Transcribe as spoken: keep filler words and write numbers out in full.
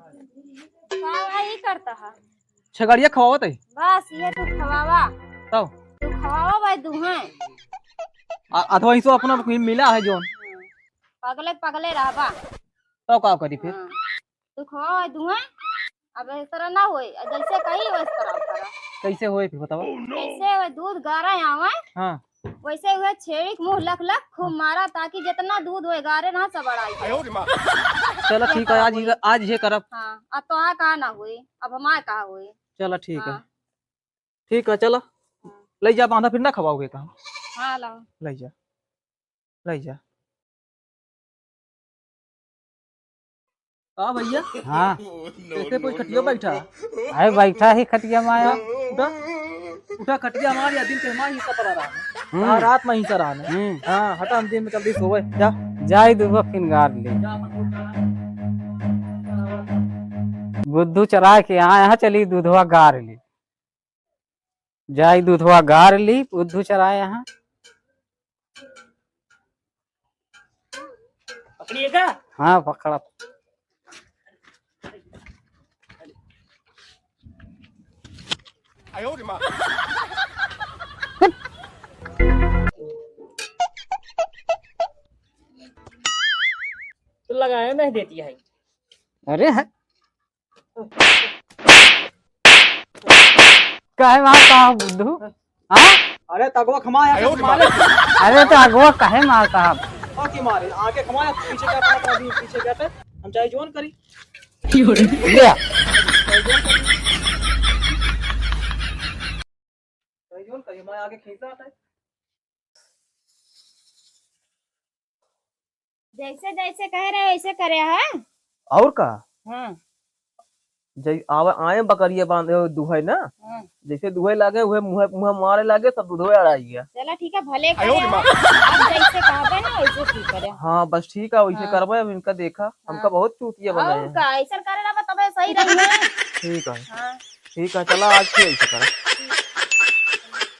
का भाई करता है? छगड़िया खवावत है। बस ये तू खवावा। तब? तू खवावा भाई, दुहे। आ, अथवा इसो अपना कोई मिला है जोन। पगले पगले रहबा। तब का करी फिर? हाँ। तू खवावा भाई, दुहे। अब इस तरह ना होए, जैसे कही वैसे तरह करा। कैसे होए फिर बतावा? कैसे होए, दूध गारा आवे। हाँ। वैसे हुए छेड़ी के मुंह लख लख खूब मारा, ताकि जितना दूध होए गारे ना सब अड़ाई। चलो ठीक है, आज ये, आज ये करब। हाँ, अब तो आ कहा ना हुए, अब हमारे कहा हुए। चलो ठीक है। हाँ। ठीक है, चलो। हाँ। ले जा बांधा, फिर ना खवाओगे कहाँ? हाँ, लाओ। ले जा, ले जा। का भैया? हाँ। कैसे कोई खटिया बैठा? अरे बैठा ही खटिया माया। उठा, उठा खटिया मार, या दिन के मार ही सपरा रहा है। हम्म। हाँ, रात में ही सरा है। हम्म। हाँ, हटा हम दिन में जल्दी सोवे, जा। जाई दूबा फिन गार ली। जा, अपन उठा। बुद्धू चराय के यहाँ, यहाँ चली दूधवा गार ली। जाई दूधवा गार ली, बुद्धू चराय यहाँ। पकड़िए का? हाँ, पकड़ा। तो लगाए नहीं देती है। अरे है। काहे मारता है बुद्धू? हाँ? अरे तो अगवा खमा है, मारे। अरे तो अगवा काहे मारता है? और की मारे? आगे खमा है, पीछे क्या पड़ा था, अभी पीछे क्या था? हम चाहे जोन करी। ले आ। चाहे जोन करी, हमारे आगे खींचना आता है। जैसे जैसे कह रहे वैसे करे है। और का? हाँ। जै-, आवे, आए बकरिया बांधे हुए दुहे ना, हाँ। जैसे दुहे लागे, उहे मुँह, मुँह मारे लागे, सब दूधवे अड़ाई गया। चला ठीक है, भले करे है। आप जैसे कहबे ना, वैसे ठीक करे। हाँ, बस ठीक है, वैसे हाँ। करबे, अब इनका देखा, हमका हाँ। बहुत चूतिया बनाए और हैं। का, ऐसा करे रहा, तबे सही रही है। ठीक है। हाँ। ठीक है, चला आज फिर ऐसे करा।